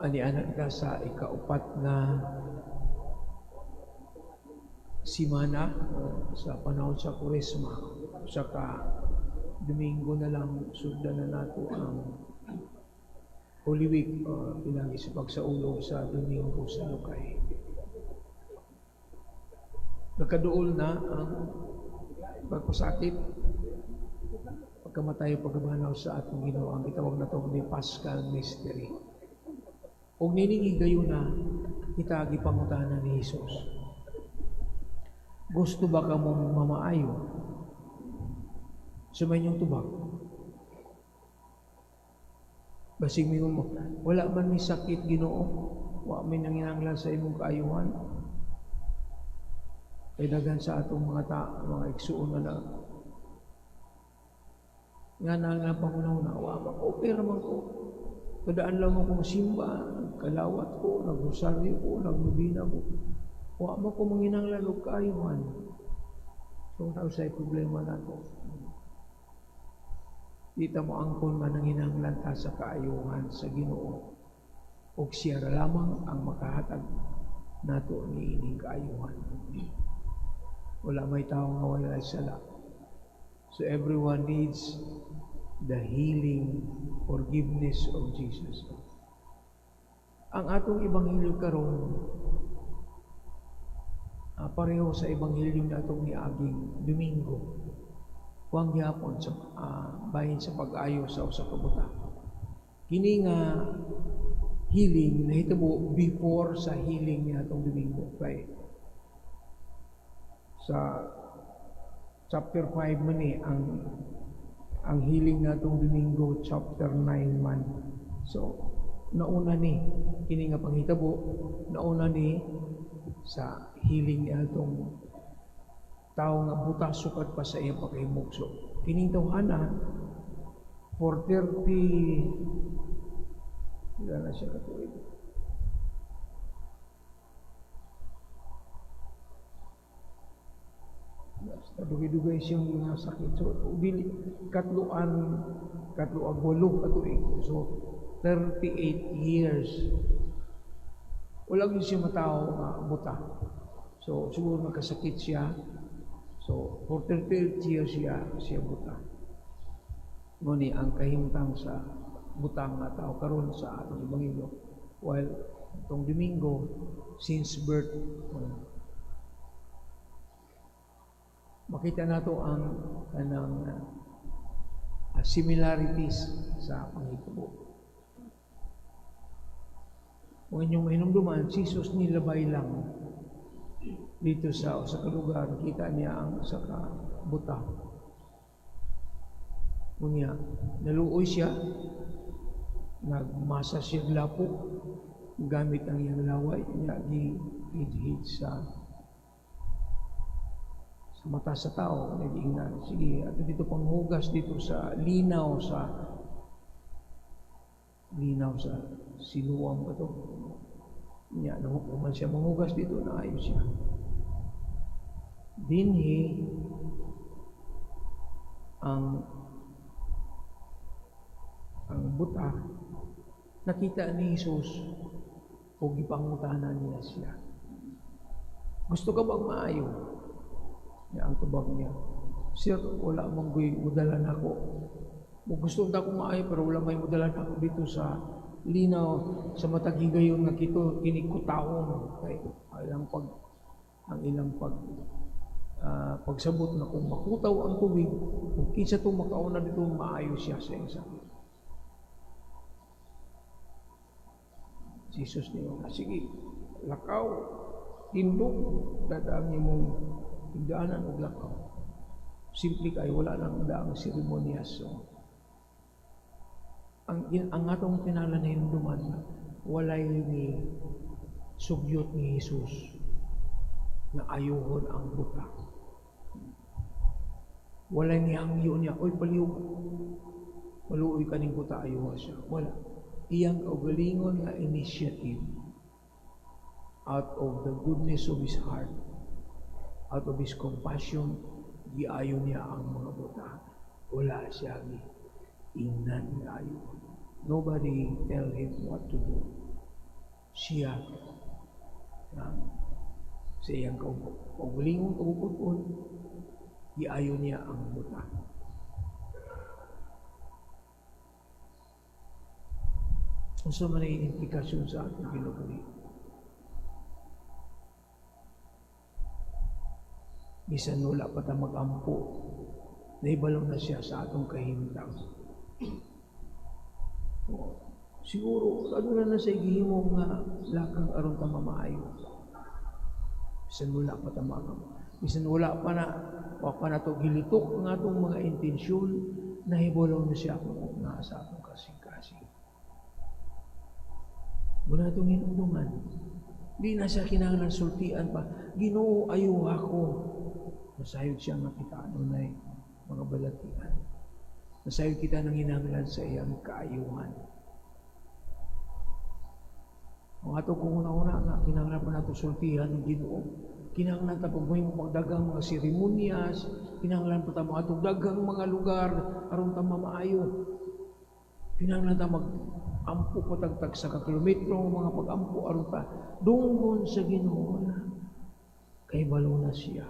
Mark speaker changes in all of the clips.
Speaker 1: Ania na kita sa ikaupat nga simana sa panahon sa Kuresma. Usa ka Domingo na lang, sugdan na nato ang Holy Week, pinagi sa pagsaulog sa Domingo sa Lukay. Nagkaduol na ang pagpasakit, pagkamatay, pagkabanaw sa atong Ginoo, ang gitawag nato ni Paschal Mystery. Ug nining higayuna kita gipangutana ni Hesus. "Gusto ba kamong mamaayo?" Unsa inyong tubag? Basig mingon mo, "Wala man mi sakit, Ginoo. Wa mi nanginahanglan sa imong kaayuhan." Kay daghan sa atong mga igsuon na nga na nga panghuna-huna, "Wa man ko, okay ra man ko. Kadaan lang ako simba, kalawat ko, nagrosaryo ko, nagnobina ko. Wa man ko manginahanglan og kaayuhan." So, tao sa problema nato. Di ta mo angkon nga nanginahanglan ta sa kaayuhan sa Ginoo. Ug siya ra lamang ang makahatag nato niining kaayuhan. Wala may tao nga walay sala. So everyone needs the healing forgiveness of Jesus. Ang atong ebanghelyo karon pareho sa ebanghelyo natong niaging Domingo. Kuwang gihapon sa bahin sa pag-ayo sa usa ka buta. Kini nga healing nahitabo before sa healing niya atong Domingo, kay sa chapter 5 man eh, ang healing natong Domingo chapter 9 man. So nauna ni kini nga panghitabo, nauna ni sa healing ni atong tao nga buta sukad pa sa iyang pagkahimugso. Kining tawhana for 30, pila na siya katuig? Basta dugay-dugay siyang mga sakit. So, dili, katluan, katlo ag walo katuig. So, 38 years. Wala gyud siya matawo nga buta. So, siguro nakasakit siya. So, for 38 years siya buta. Nguni ang kahimtang sa butang nga tao karon sa atong ebanghelyo. While itong Domingo, since birth, makita nato ang kanang similarities sa panghitabo. Kung inyong mahinumduman, si Jesus nilabay lang dito sa usa ka lugar, kita niya ang usa ka buta. Unya, naluoy siya, nagmasa siya og lapo, gamit ang iyang laway, niya gi-hid sa mata sa tao, nag-ingnan, "Sige, ato dito panghugas dito sa linaw sa Siloam ba to?" Niya, nung siya manghugas dito, naayos siya. Dinhi ang buta nakita ni Jesus o gipangutana niya siya. "Gusto ka bang maayo?" Niya ang tubag niya, "Sir, wala man ko'y mudalan ako. Gusto ta akong maayo pero wala may mudalan ako dito sa linaw sa matag higayon nga kito kini kutawon." Kay ang ilang pagsabot na kung makutaw ang tubig, kung kinsa to makauna dito, maayo siya sa iyang sakit. Jesus niyo, "Sige, lakaw, tindog, dadaang imong higdaanan og lakaw." Simple kay wala nang daang seremonyas. So, ang atong tinala na hinumduman, walay ni sugyot ni Jesus na ayuhon ang buta. Walay ni hangyo niya, "Oy, palihog, maluoy kaning buta, ayuha siya." Wala. Iyang kaugalingon nga initiative, out of the goodness of his heart, out of his compassion, giayo niya ang mga buta. Wala siya gi ingnan nga ayo. Nobody tell him what to do. Siya ang sa iyang kaugalingon kabubut-on, giayo niya ang buta. Unsa man ay implikasyon sa atong kinabuhi? Bisan wala pa ta mag-ampo, naibalo na siya sa atong kahimtang. O, siguro, aduna na sa gihimo nga lakang aron ta mamaayo. Bisan wala pa ta mag-ampo. Bisan wala pa na, wa pa na to gilitok ang atong mga intensyon, nahibalo na siya kung naa sa atong kasing-kasing. Muna itong hinumduman. Di na siya kinahanglan sultian pa. Ginoo, ayo ako. Nasayod siya nga kita adunay mga balatian. Nasayod kita nang hinanglan sa iyang kaayuhan. Ang ato kung una-una nga kinahanglan pa nato sultihan ng Ginoo. Kinahanglan ta pagbuhi mo pagdagang mga seremonyas, kinahanglan pa ta mo atong daghang mga lugar aron ta mamaayo. Kinahanglan ta mag-ampo pa tagtag sa ka kilometro ang mga pag-ampo aron ta dunggon sa Ginoo na kay balo na siya.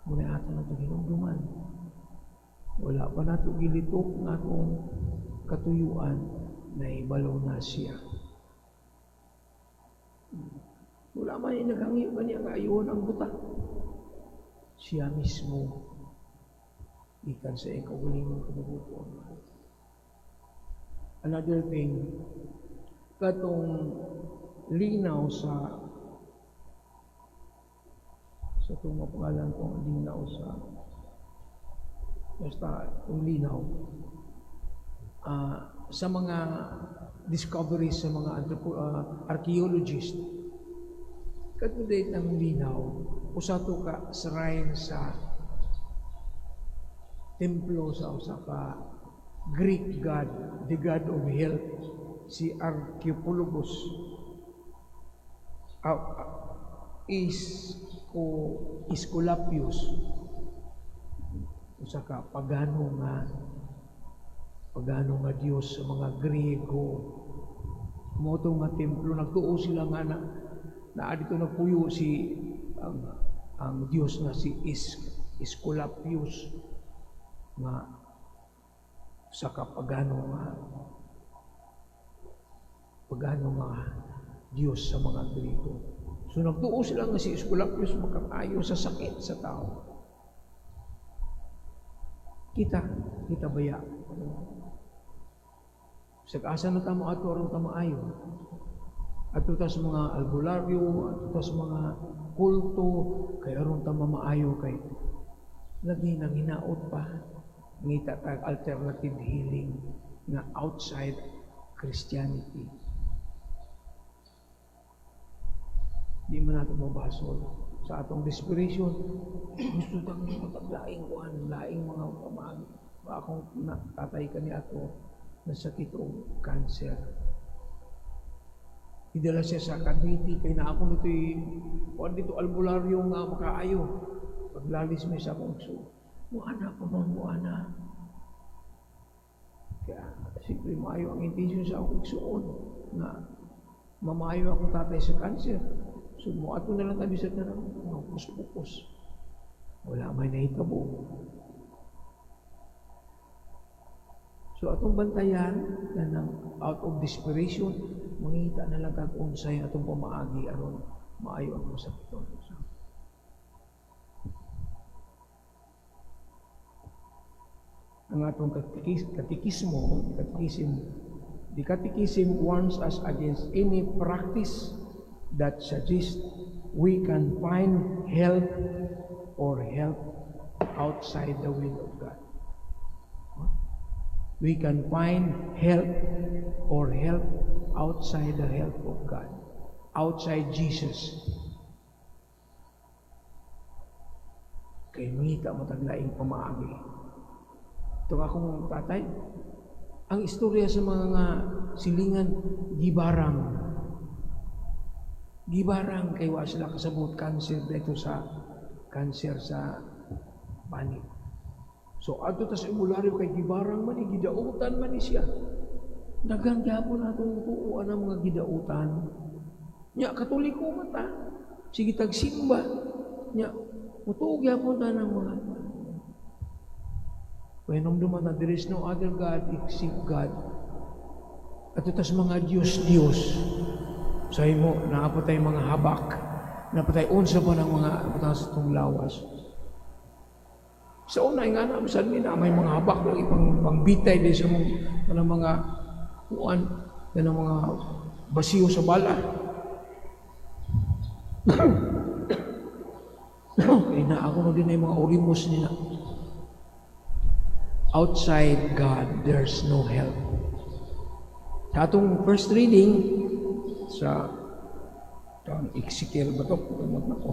Speaker 1: Muna ato na ito hinumduman. Wala pa nato gilitok nga atong katuyuan na ibalo na siya. Wala man yung naghangyo ba niya nga ayuhon ang buta. Siya mismo gikan sa iyang kaugalingong kabubut-on. Another thing, katong linaw sa itong pangalan kong linaw sa basta itong linaw sa mga discoveries sa mga archaeologist, katong ng linaw usa to ka shrine sa templo sa usa ka Greek god, the god of health, si Archaeopologos, Aesculapius, usa ka pagano nga Dios sa mga Griego. Mao to nga templo, nagtuo sila nga na naa dito nagpuyo si ang Dios nga si Aesculapius nga sa ka pagano nga Dios sa mga Griego. So nagtuo sila nga si Aesculapius makaayo sa sakit sa tao. Kita, kita baya. Sa asa na tamo ato aron ta maayo? Adto ta sa mga albularyo, adto ta sa mga kulto, kay aron ta mamaayo, kay lagi nang hinaot pa ngita tag alternative healing nga outside Christianity. Di man nato mabasol sa atong desperation. Gusto tang matag laing kuan, laing mga pamaagi. Akong na, tatay kani ato nasakit og cancer. Idala siya sa Cavite kay naa ko nito'y kuan dito, albularyo nga makaayo. Paglalis mi sa akong igsoon, muana pa man, muana. Kaya siyempre maayo ang intensyon sa akong igsuon nga mamayo akong tatay sa cancer. So moadto na lang tabi sa tanang mga pus-pupos. Wala may nahitabo. So atong bantayan na ng out of desperation, mangita na lang tag unsay atong pamaagi aron maayo ang masakiton. So, ang atong katikismo, katikism, the catechism warns us against any practice that suggests we can find health or help outside the will of God. We can find health or help outside the help of God, outside Jesus. Kay mangita mo tag laing pamaagi. Ito akong tatay, ang istorya sa mga silingan, gibarang. Gibarang kay wa sila kasabot cancer dito sa cancer sa panit. So adto ta sa albularyo kay gibarang man ni, gidautan man ni siya. Daghan gyapon atong tuo ang mga gidautan. Nya Katoliko man ta. Sige tag simba. Nya mutuo gyapon ta ng mga. Pahinumduman na there is no other God except God. At tas mga Diyos-Diyos. Sa imo, naa pa tay mga habak. Naa pa tay unsa pa ng mga butang sa itong lawas. Sa una, nga na, bisan ni na may mga habak lagi pang pangbitay di sa mong kanang mga kuan, kanang mga basiyo sa bala. Kaya na ako na din ay mga orimos nila. Outside God, there's no help. Sa atong first reading, sa ang Ezekiel ba ito? Kamot na ko.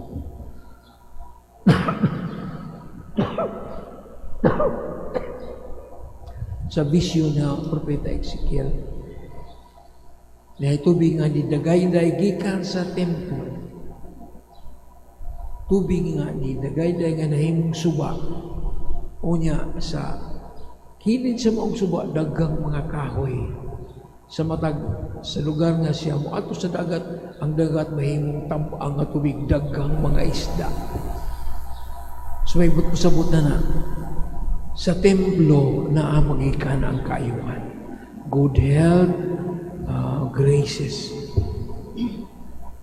Speaker 1: Sa vision na Propeta Ezekiel, na tubig nga nidagayday gikan sa templo. Tubig nga nidagayday nga nahimong suba. Unya sa kilid sa maong suba daghang mga kahoy. Sa matag sa lugar nga siya moadto sa dagat, ang dagat mahimong tam-ang nga tubig, daghang mga isda. So may pasabot na na sa templo na magikan ang kaayuhan. Good health, graces.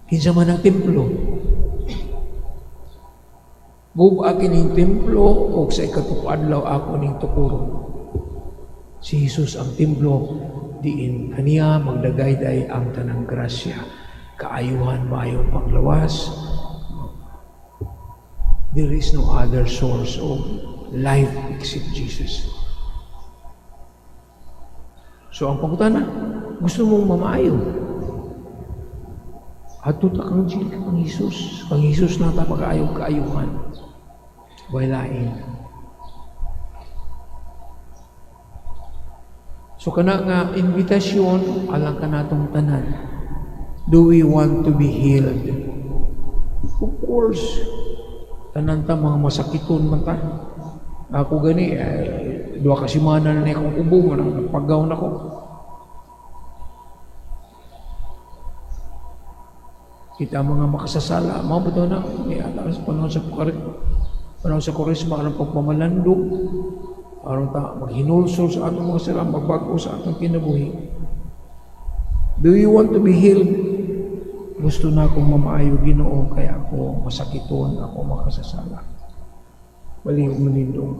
Speaker 1: Kinsa man ang templo? Gub-a kining templo og sa ikatulo adlaw ako ning tukuron. Si Jesus ang templo diin kaniya magdagayday ang tanang grasya, kaayuhan, maayong panglawas. There is no other source of life except Jesus. So ang pangutana, gusto mong mamaayo? Adto ta kang Jesus. Kang Jesus na ta pag-aayog kaayuhan. Way lain. So kana nga invitasyon alang kanatong tanan. Do we want to be healed? Of course. Tanan ta mga masakiton man ta. Ako gani eh, 2 ka semana na akong ubo man nagpagaw na ko. Kita mga makasasala, mao ba na ni alas panahon sa pakarik, panahon sa Kuwaresma aron pagpamalandong, aron ta maghinulsol sa atong mga sala, magbag-o sa atong kinabuhi. Do you want to be healed? Gusto na akong mamaayo, Ginoo, kay ako masakiton, ako makasasala. Balihog manindong.